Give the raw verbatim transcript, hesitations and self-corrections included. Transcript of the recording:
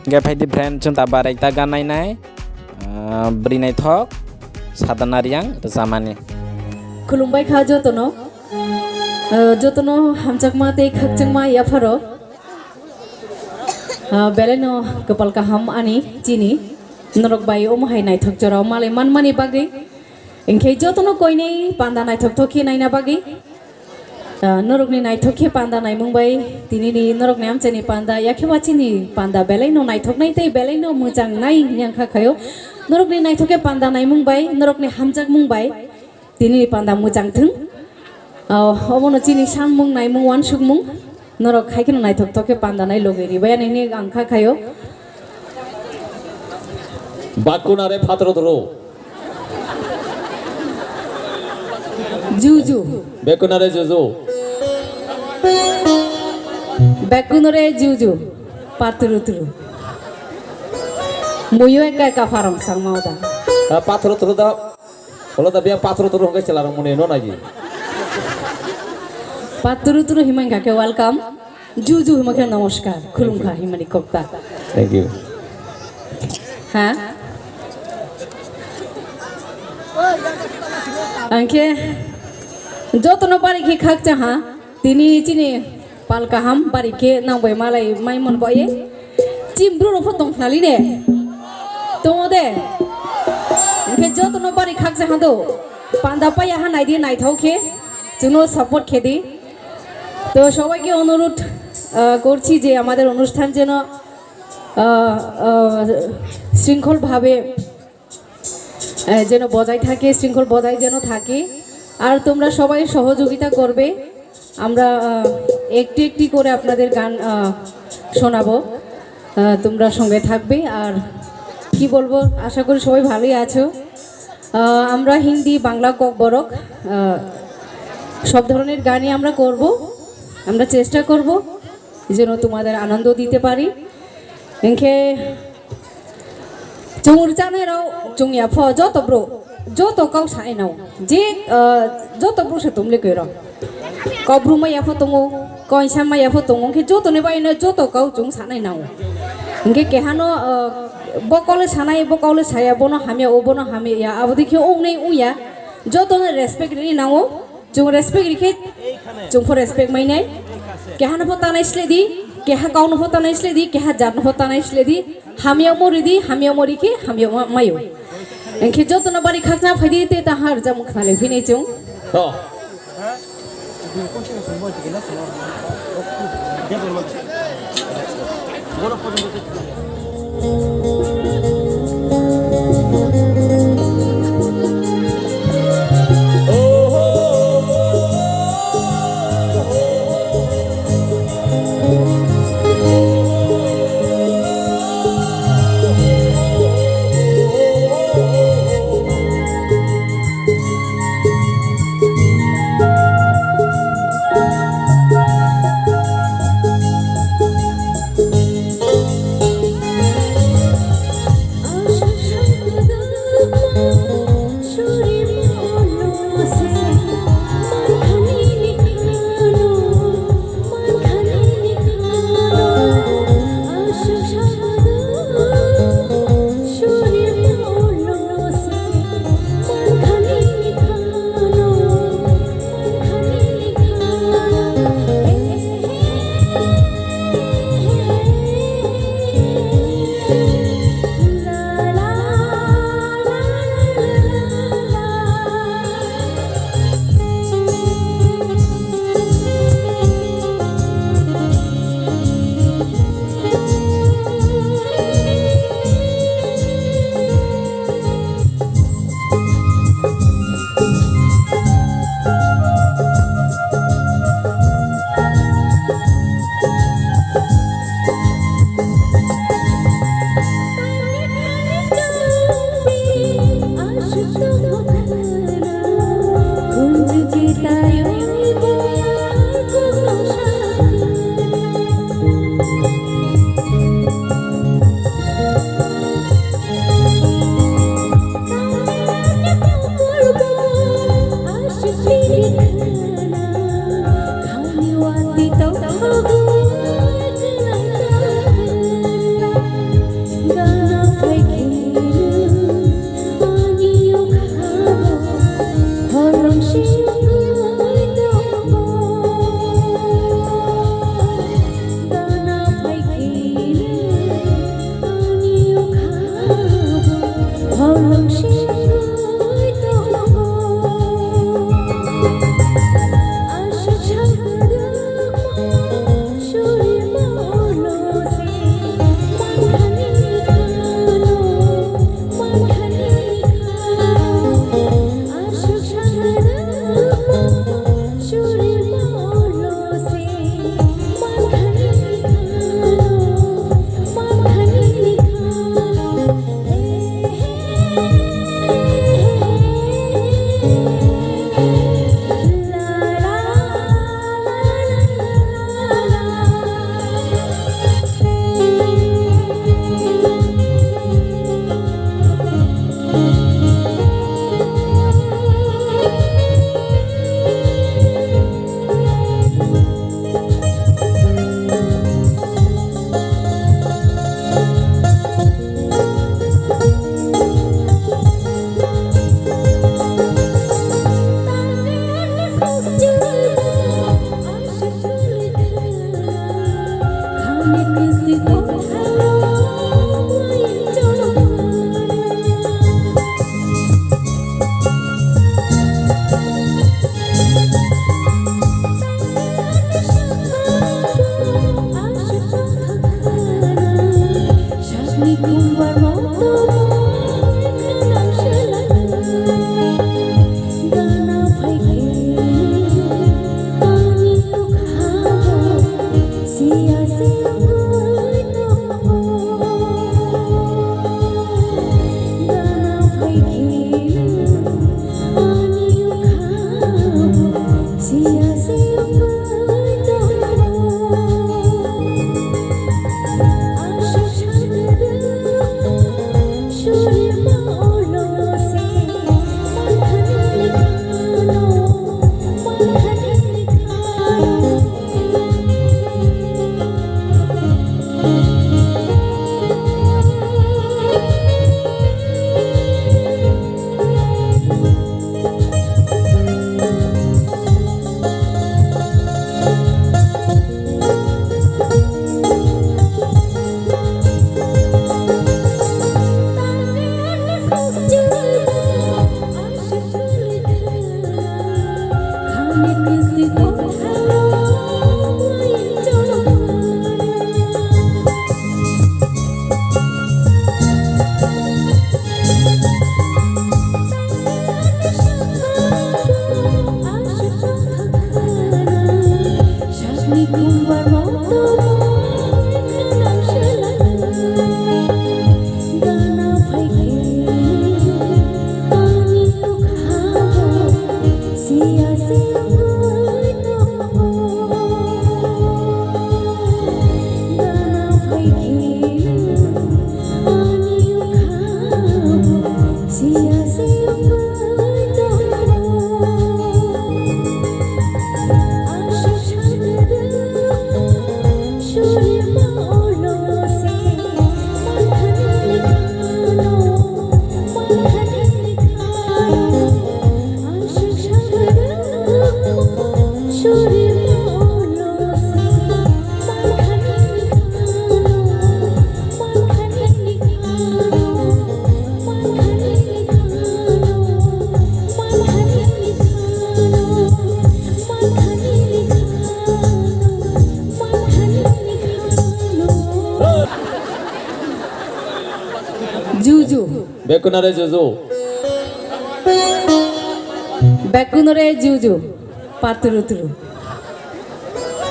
Hingke phaidi friend, chwng ta barai ta gan nainai, ah, bwrwi naithok, Sadhana Reang rwchapmani. Khulumbai kha jotono, ah, jotono hamjakma tei khakchangma yapharo. Ah, belaino kwpal kaham ani chini, norok bai omo hai naithok jorao malai manmani bagwi. Hingke jotono koinwi panda naithok thok khe naina bagwi, ah, norokni naithok khe panda naimung bai, tinini norokni amchaini panda, yakhe wachini panda belaino naithoknai tei belaino mwchangnai hwnwi ang kha khaio. Norokni naithok khe panda naimung bai, norokni hamjakmung bai, tinini panda mwchang thwng. Ah, obono chini sanmung naimung wansukmung. Norok hai kheno naithok thok khe panda nai logi ribai ani hwnwi ang kha khaio. Bakunare phatro duro. Juju. Bekunare juju. Bekunare juju. Paturu turu. Muyo ekka ekka pharong sangma oda. Ah, patro turu da. Olo da biya patro turu hongke chela rong muni no nagi. Paturu turu himang kake welcome. Ju ju hima khe namaskar, khulumkha himani kokta. Thank you. Ha? Angkhe jotono bari khe khakcha ha, tini chini pal kaham bari khe nangbai malai maimon boye. Chim bru rok pho tong khnali ne. Tongo de. Angkhe jotono bari khakcha ha do. Panda paya ha naidi naithok khe. Chwngno support khe di. তো সবাইকে অনুরোধ, আহ, করছি যে আমাদের অনুষ্ঠান যেন, আহ, আহ, শৃঙ্খলভাবে, আহ, যেন বজায় থাকে, শৃঙ্খল বজায় যেন থাকে। আর তোমরা সবাই সহযোগিতা করবে। আমরা, আহ, একটি একটি করে আপনাদের গান, আহ, শোনাবো। আহ, তোমরা সঙ্গে থাকবে। আর কি বলবো, আশা করি সবাই ভালোই আছো। আহ, আমরা হিন্দি, বাংলা, ককবরক, আহ, সব ধরনের গানই আমরা করব। আমরা চেষ্টা করব যেন তোমাদের আনন্দ দিতে পারি। এনকে চুমুর চানাইরাও চুংয়া ফ যত ব্রো, যত কাউ সাইনাও, যে, আহ, যত ব্রো সে তুমলে কইরো। Kok bru maya pho tongo, kok insa maya pho tongo, hwnkhe joto ni bai no joto kok chwng sanai nango. Hwnkhe keha no, ah, bo kok le sanai, bo kok le saya, bono hamya o, bono hamya ya, abo dei khe wngnai wngya, joto no respect rini nango, chwng respect rikhe chwng pho respect mainai, keha no pho tanai sle di, keha kok no pho tanai sle di, keha jat no pho tanai sle di. Hamya mori di, hamya mori khe, hamya ma-, mayo. Engkhe jotono bari khakchang phaidi te ta har jam khnale phini chung. To. Juju. Bekunore juju. Bekunore juju. Paturu turu.